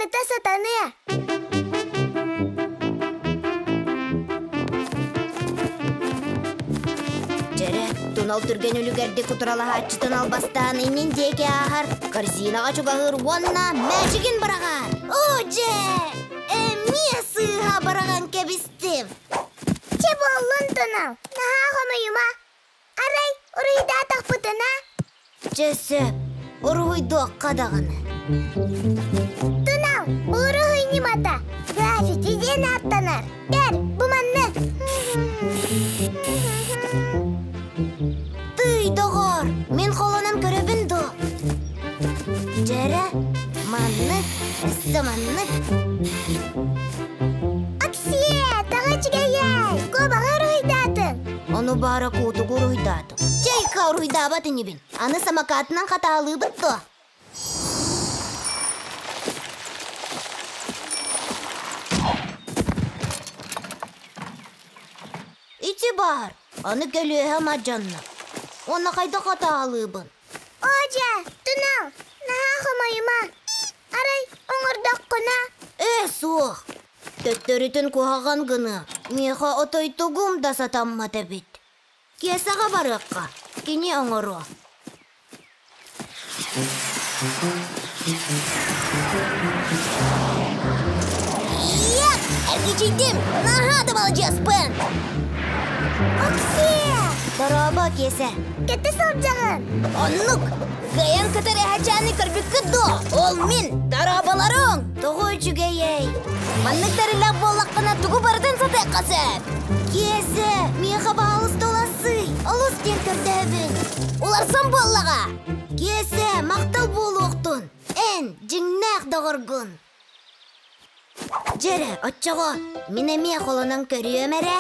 Барыта сатаныа. Дьэрэ, тунал түргэн үлүгэрдик утаралаһааччытын албастаан иннин диэки ааһар, корзинаҕа чугаһыыр уонна мээчигин быраҕар. Оо, дьэ! Эмиэ сыыһа быраҕан кэбистим. Чэ буоллун, Тунал, наһаа хомойума. Арай, уруһуйдаатахпытына? Чэ сөп, уруһуйдуохха даҕаны. Тунал, бу уруһуй ньымата граффити диэн ааттанар. Кэр, бу маннык. Тыый, доҕоор, мин холонон көрөбүн дуо? Дьэрэ, маннык, өссө маннык. Оксиэ, тоҕо үчүгэйэй, куобаҕы уруһуйдаатыҥ. Ону баара куутугу уруһуйдаатым. Чайка уруһуйдаабат инибин. Аны самокатынан хатаалыыбыт дуо? Ити баар, аны көлүөһэ мадьанна. Уонна хайдах хатаалыыбын? Оодьа, Тунал, наһаа хомойума. Арай оҥордоххуна? Ээ, суох. Төттөрүтүн куһаҕан гыныа, миэхэ отой тугум да сатаммат эбит. Киэсэҕэ барыахха, кини оҥоруо. Иэк, эргичийдим, наһаа да маладьыаспын! Оксиэ! Дорообо, Киэсэ. Кэтэ сылдьаҕын? Оннук! Кыайан көтөр эһэчээни көрбүккүт дуо? Ол мин, дорооболоруҥ! Тоҕо үчүгэйэй? Маннык тэриллээх буоллаххына тугу барытын сатыахха сөп. Киэсэ, миэхэ баһаалыста улассый, олус диэн көрдөһөбүн. Уларсан буоллаҕа. Киэсэ, махтал буолуохтун. Эн, дьиҥнээх доҕоргун. Дьэрэ, оччоҕо мин эмиэ холонон көрүөм эрэ.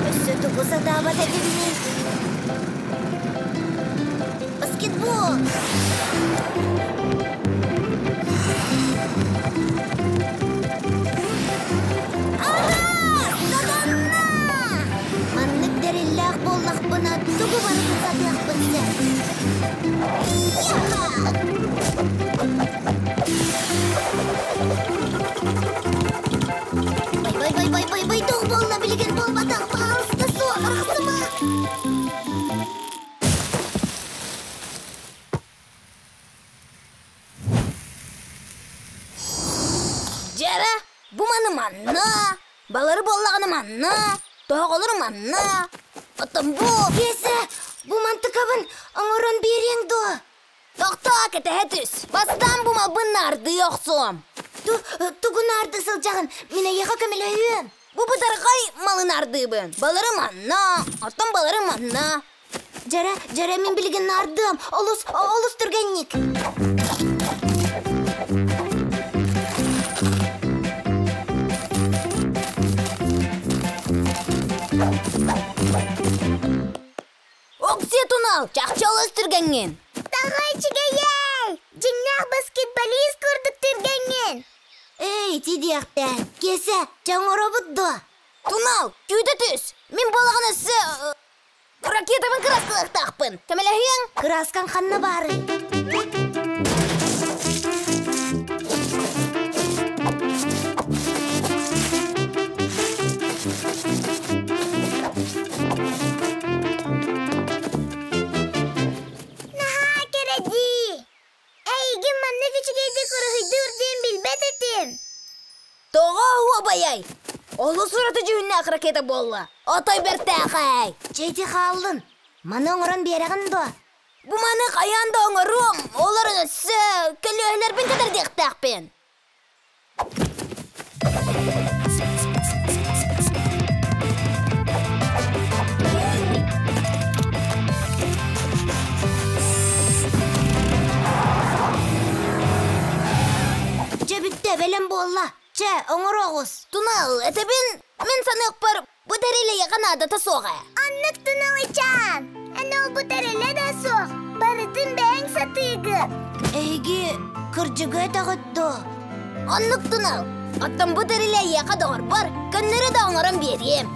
Өссө тугу сатаабат этибиний? Баскетбол! Аха! Сатанна! Маннык тэриллээх буоллахпына, тугу барытын сатыахпын сөп. Бай-бай-бай-бай-бай, туох буолла билигин буолбатах, пожалуйста, суох, арахсыма! Дьэрэ, бу маны манна, балары буоллаҕына манна, тоһоҕолору манна, оттон бу... Киэсэ, бу мантыкабын оҥорон биэриэҥ дуо? Тохтоо, кэтэһэ түс. Бастаан бу малбын наардыы охсуом. Тугу наарды сылдьаҕын? Мин эйиэхэ көмөлөһүөм. Бу бытархай малы наардыыбын. Балары манна, оттон балары манна. Дьэрэ, дьэрэ, мин билигин наардыам. Олус, олус түргэнник. Оксия тунал, чахчы олус түргэҥҥин. Таҕа үчүгэйэй! Дьиҥнээх баскетболист курдук түргэҥҥин. Эй, ити диэхтээн, Киэсэ, чэ оҥоробут дуо? Тунал, күүтэ түс! Мин буолаҕын өссө ракетабын кырааскалыахтаахпын. Көмөлөһүөҥ? Кырааскаҥ ханна баарый? Наһаа кэрэ дии! Эйигин маннык үчүгэйдик уруһуйдуур диэн билбэт этим. Тоҕо оһуобайай? Олус ураты дьүһүннээх ракета буолла. Отой бэртээхэй! Чэ ити хааллын. Маны оҥорон биэрэҕин дуо? Бу маны хайаан да оҥоруом, олор өссө көлүөһэлэрбин кэтэрдиэхтээхпин. Дьэ бүттэ, бэлэм буолла. Чэ, оҥоро оҕус. Тунал, этэбин, мин саныахпар, бу тэрил эйиэхэ наадата суох ээ. Оннук Туналычаан! Эн ол бу тэрилэ да суох, барытын бэйэҥ сатыыгын. Эһиги кырдьыгы этэҕит дуо? Оннук Тунал! Оттон бу тэрили эйиэхэ доҕорбор, көннөрү да оҥорон биэриэм.